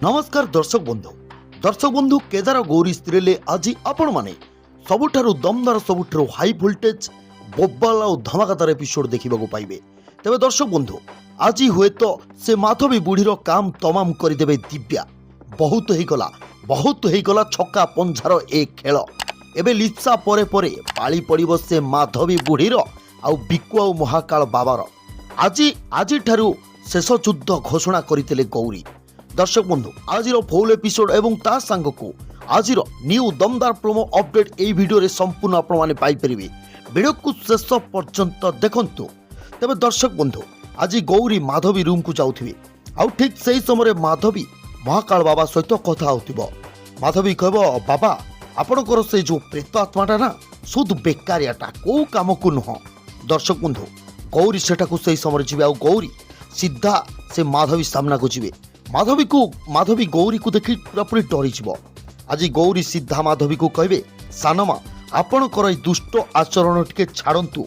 ନମସ୍କାର ଦର୍ଶକ ବନ୍ଧୁ। ଦର୍ଶକ ବନ୍ଧୁ, କେଦାର ଗୌରୀ ସିରିଏଲରେ ଆଜି ଆପଣମାନେ ସବୁଠାରୁ ଦମଦାର, ସବୁଠାରୁ ହାଇ ଭୋଲ୍ଟେଜ୍, ବୋବାଲ ଆଉ ଧମାକାଦାର ଏପିସୋଡ୍ ଦେଖିବାକୁ ପାଇବେ। ତେବେ ଦର୍ଶକ ବନ୍ଧୁ, ଆଜି ହୁଏତ ସେ ମାଧବୀ ବୁଢ଼ୀର କାମ ତମାମ କରିଦେବେ ଦିବ୍ୟା। ବହୁତ ହେଇଗଲା, ବହୁତ ହେଇଗଲା ଛକା ପଞ୍ଝାର ଏ ଖେଳ। ଏବେ ଲିପ୍ସା ପରେ ପରେ ପାଳି ପଡ଼ିବ ସେ ମାଧବୀ ବୁଢ଼ୀର ଆଉ ବିକୁ ଆଉ ମହାକାଳ ବାବାର। ଆଜିଠାରୁ ଶେଷ ଯୁଦ୍ଧ ଘୋଷଣା କରିଥିଲେ ଗୌରୀ। ଦର୍ଶକ ବନ୍ଧୁ, ଆଜିର ଫୁଲ୍ ଏପିସୋଡ୍ ଏବଂ ତା ସାଙ୍ଗକୁ ଆଜିର ନ୍ୟୁ ଦମଦାର ପ୍ରୋମୋ ଅପଡେଟ୍ ଏଇ ଭିଡ଼ିଓରେ ସମ୍ପୂର୍ଣ୍ଣ ଆପଣମାନେ ପାଇପାରିବେ। ଭିଡ଼ିଓକୁ ଶେଷ ପର୍ଯ୍ୟନ୍ତ ଦେଖନ୍ତୁ। ତେବେ ଦର୍ଶକ ବନ୍ଧୁ, ଆଜି ଗୌରୀ ମାଧବୀ ରୁମ୍କୁ ଯାଉଥିବେ ଆଉ ଠିକ୍ ସେଇ ସମୟରେ ମାଧବୀ ମହାକାଳ ବାବା ସହିତ କଥା ହେଉଥିବ। ମାଧବୀ କହିବ, "ବାବା, ଆପଣଙ୍କର ସେ ଯେଉଁ ପ୍ରେତ ଆତ୍ମାଟା ନା, ସୁଦ୍ ବେକାରିଆଟା, କୋଉ କାମକୁ ନୁହଁ।" ଦର୍ଶକ ବନ୍ଧୁ, ଗୌରୀ ସେଠାକୁ ସେଇ ସମୟରେ ଯିବେ ଆଉ ଗୌରୀ ସିଧା ସେ ମାଧବୀ ସାମ୍ନାକୁ ଯିବେ। ମାଧବୀ ଗୌରୀକୁ ଦେଖି ପୁରାପୁରି ଡରିଯିବ। ଆଜି ଗୌରୀ ସିଧା ମାଧବୀକୁ କହିବେ, "ସାନମା, ଆପଣଙ୍କର ଏଇ ଦୁଷ୍ଟ ଆଚରଣ ଟିକେ ଛାଡ଼ନ୍ତୁ।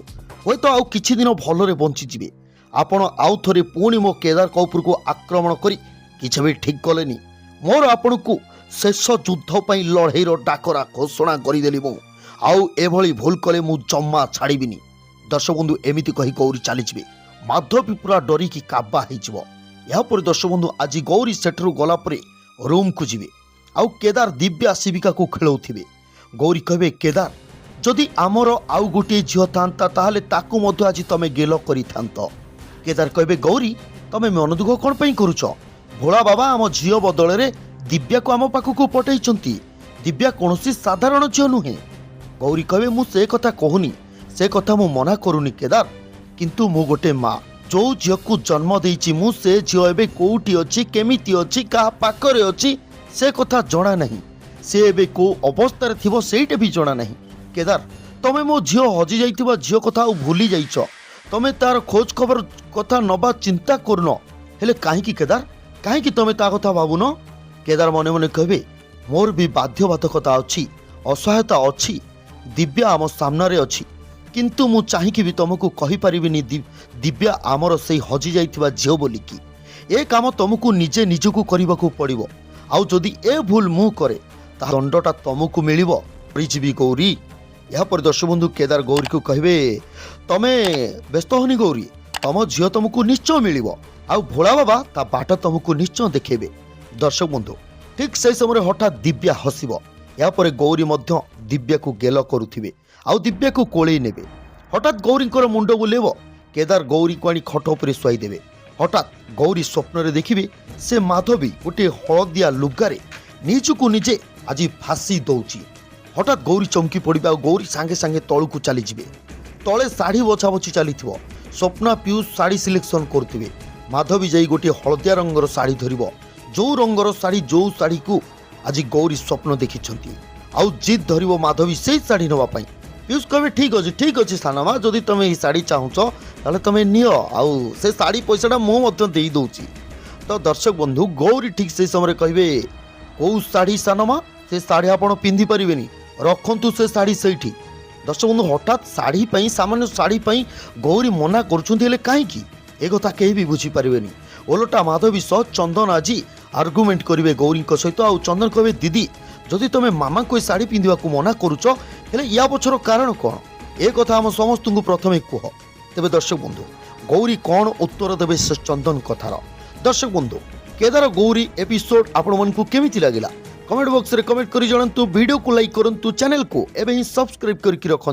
ହୁଏତ ଆଉ କିଛି ଦିନ ଭଲରେ ବଞ୍ଚିଯିବେ। ଆପଣ ଆଉ ଥରେ ପୁଣି ମୋ କେଦାରଙ୍କ ଉପରକୁ ଆକ୍ରମଣ କରି କିଛି ବି ଠିକ୍ କଲେନି। ମୋର ଆପଣଙ୍କୁ ଶେଷ ଯୁଦ୍ଧ ପାଇଁ ଲଢ଼େଇର ଡାକରା ଘୋଷଣା କରିଦେଲି ମୁଁ। ଆଉ ଏଭଳି ଭୁଲ କଲେ ମୁଁ ଜମା ଛାଡ଼ିବିନି।" ଦର୍ଶକ ବନ୍ଧୁ, ଏମିତି କହି ଗୌରୀ ଚାଲିଯିବେ। ମାଧବୀ ପୁରା ଡରିକି କାବା ହେଇଯିବ। ଏହାପରେ ଦର୍ଶକ ବନ୍ଧୁ, ଆଜି ଗୌରୀ ସେଠାରୁ ଗଲା ପରେ ରୁମ୍କୁ ଯିବେ ଆଉ କେଦାର ଦିବ୍ୟା ଶିବିକାକୁ ଖେଳଉଥିବେ। ଗୌରୀ କହିବେ, "କେଦାର, ଯଦି ଆମର ଆଉ ଗୋଟିଏ ଝିଅ ଥାନ୍ତା, ତାହେଲେ ତାକୁ ମଧ୍ୟ ଆଜି ତମେ ଗେଲ କରିଥାନ୍ତ।" କେଦାର କହିବେ, "ଗୌରୀ, ତମେ ମନ ଦୁଃଖ କ'ଣ ପାଇଁ କରୁଛ? ଭୋଳା ବାବା ଆମ ଝିଅ ବଦଳରେ ଦିବ୍ୟାକୁ ଆମ ପାଖକୁ ପଠେଇଛନ୍ତି। ଦିବ୍ୟା କୌଣସି ସାଧାରଣ ଝିଅ ନୁହେଁ।" ଗୌରୀ କହିବେ, "ମୁଁ ସେ କଥା କହୁନି, ସେ କଥା ମୁଁ ମନା କରୁନି କେଦାର। କିନ୍ତୁ ମୁଁ ଗୋଟେ ମା, ଯୋଉ ଝିଅକୁ ଜନ୍ମ ଦେଇଛି ମୁଁ, ସେ ଝିଅ ଏବେ କୋଉଠି ଅଛି, କେମିତି ଅଛି, କାହା ପାଖରେ ଅଛି, ସେ କଥା ଜଣା ନାହିଁ। ସେ ଏବେ କୋଉ ଅବସ୍ଥାରେ ଥିବ, ସେଇଟା ବି ଜଣା ନାହିଁ। କେଦାର, ତମେ ମୋ ଝିଅ, ହଜି ଯାଇଥିବା ଝିଅ କଥା ଆଉ ଭୁଲି ଯାଇଛ। ତମେ ତାର ଖୋଜ ଖବର କଥା ନବା ଚିନ୍ତା କରୁନ। ହେଲେ କାହିଁକି କେଦାର, କାହିଁକି ତମେ ତା କଥା ଭାବୁନ?" କେଦାର ମନେ ମନେ କହିବେ, "ମୋର ବି ବାଧ୍ୟବାଧକତା ଅଛି, ଅସହାୟତା ଅଛି। ଦିବ୍ୟା ଆମ ସାମ୍ନାରେ ଅଛି, କିନ୍ତୁ ମୁଁ ଚାହିଁକି ବି ତମକୁ କହିପାରିବିନି ଦିବ୍ୟା ଆମର ସେଇ ହଜି ଯାଇଥିବା ଝିଅ ବୋଲିକି। ଏ କାମ ତମକୁ ନିଜେ ନିଜକୁ କରିବାକୁ ପଡ଼ିବ। ଆଉ ଯଦି ଏ ଭୁଲ ମୁଁ କରେ, ତା ଦଣ୍ଡଟା ତମକୁ ମିଳିବ। ଯିବି ଗୌରୀ।" ଏହାପରେ ଦର୍ଶକ ବନ୍ଧୁ, କେଦାର ଗୌରୀକୁ କହିବେ, "ତମେ ବ୍ୟସ୍ତ ହନି ଗୌରୀ, ତମ ଝିଅ ତମକୁ ନିଶ୍ଚୟ ମିଳିବ ଆଉ ଭୋଳା ବାବା ତା ବାଟ ତମକୁ ନିଶ୍ଚୟ ଦେଖେଇବେ।" ଦର୍ଶକ ବନ୍ଧୁ, ଠିକ୍ ସେଇ ସମୟରେ ହଠାତ୍ ଦିବ୍ୟା ହସିବ। ଏହାପରେ ଗୌରୀ ମଧ୍ୟ ଦିବ୍ୟାକୁ ଗେଲ କରୁଥିବେ ଆଉ ଦିବ୍ୟାକୁ କୋଳେଇ ନେବେ। ହଠାତ୍ ଗୌରୀଙ୍କର ମୁଣ୍ଡ ବୁଲେଇବ। କେଦାର ଗୌରୀକୁ ଆଣି ଖଟ ଉପରେ ଶୁଆଇ ଦେବେ। ହଠାତ୍ ଗୌରୀ ସ୍ୱପ୍ନରେ ଦେଖିବେ, ସେ ମାଧବୀ ଗୋଟିଏ ହଳଦିଆ ଲୁଗାରେ ନିଜକୁ ନିଜେ ଆଜି ଫାଶୀ ଦଉଛି। ହଠାତ୍ ଗୌରୀ ଚମକି ପଡ଼ିବେ ଆଉ ଗୌରୀ ସାଙ୍ଗେ ସାଙ୍ଗେ ତଳକୁ ଚାଲିଯିବେ। ତଳେ ଶାଢ଼ୀ ବଛାବଛି ଚାଲିଥିବ। ସ୍ୱପ୍ନା, ପିୟୁଷ ଶାଢ଼ୀ ସିଲେକ୍ସନ୍ କରୁଥିବେ। ମାଧବୀ ଯାଇ ଗୋଟିଏ ହଳଦିଆ ରଙ୍ଗର ଶାଢ଼ୀ ଧରିବ, ଯୋଉ ରଙ୍ଗର ଶାଢ଼ୀ, ଯୋଉ ଶାଢ଼ୀକୁ ଆଜି ଗୌରୀ ସ୍ୱପ୍ନ ଦେଖିଛନ୍ତି। ଆଉ ଜିଦ୍ ଧରିବ ମାଧବୀ ସେଇ ଶାଢ଼ୀ ନେବା ପାଇଁ। ପିୟୁଷ କହିବେ, "ଠିକ୍ ଅଛି, ଠିକ୍ ଅଛି ସାନମା, ଯଦି ତମେ ଏଇ ଶାଢ଼ୀ ଚାହୁଁଛ, ତାହେଲେ ତମେ ନିଅ ଆଉ ସେ ଶାଢ଼ୀ ପଇସାଟା ମୁଁ ମଧ୍ୟ ଦେଇ ଦେଉଛି।" ତ ଦର୍ଶକ ବନ୍ଧୁ, ଗୌରୀ ଠିକ୍ ସେଇ ସମୟରେ କହିବେ, "କୋଉ ଶାଢ଼ୀ ସାନମା? ସେ ଶାଢ଼ୀ ଆପଣ ପିନ୍ଧି ପାରିବେନି, ରଖନ୍ତୁ ସେ ଶାଢ଼ୀ ସେଇଠି।" ଦର୍ଶକ ବନ୍ଧୁ, ହଠାତ୍ ଶାଢ଼ୀ ପାଇଁ, ସାମାନ୍ୟ ଶାଢ଼ୀ ପାଇଁ ଗୌରୀ ମନା କରୁଛନ୍ତି, ହେଲେ କାହିଁକି, ଏ କଥା କେହି ବି ବୁଝିପାରିବେନି। ଓଲଟା ମାଧବୀ ସହ ଚନ୍ଦନ ଆଜି ଆର୍ଗୁମେଣ୍ଟ କରିବେ ଗୌରୀଙ୍କ ସହିତ। ଆଉ ଚନ୍ଦନ କହିବେ, "ଦିଦି, ଯଦି ତମେ ମାମାଙ୍କୁ ଏ ଶାଢ଼ୀ ପିନ୍ଧିବାକୁ ମନା କରୁଛ, ହେଲେ ୟା ପଛର କାରଣ କ'ଣ? ଏ କଥା ଆମ ସମସ୍ତଙ୍କୁ ପ୍ରଥମେ କୁହ।" ତେବେ ଦର୍ଶକ ବନ୍ଧୁ, ଗୌରୀ କ'ଣ ଉତ୍ତର ଦେବେ ସେ ଚନ୍ଦନ କଥାର? ଦର୍ଶକ ବନ୍ଧୁ, କେଦାର ଗୌରୀ ଏପିସୋଡ୍ ଆପଣମାନଙ୍କୁ କେମିତି ଲାଗିଲା, କମେଣ୍ଟ ବକ୍ସରେ କମେଣ୍ଟ କରି ଜଣାନ୍ତୁ। ଭିଡ଼ିଓକୁ ଲାଇକ୍ କରନ୍ତୁ, ଚ୍ୟାନେଲକୁ ଏବେ ହିଁ ସବସ୍କ୍ରାଇବ୍ କରିକି ରଖନ୍ତୁ।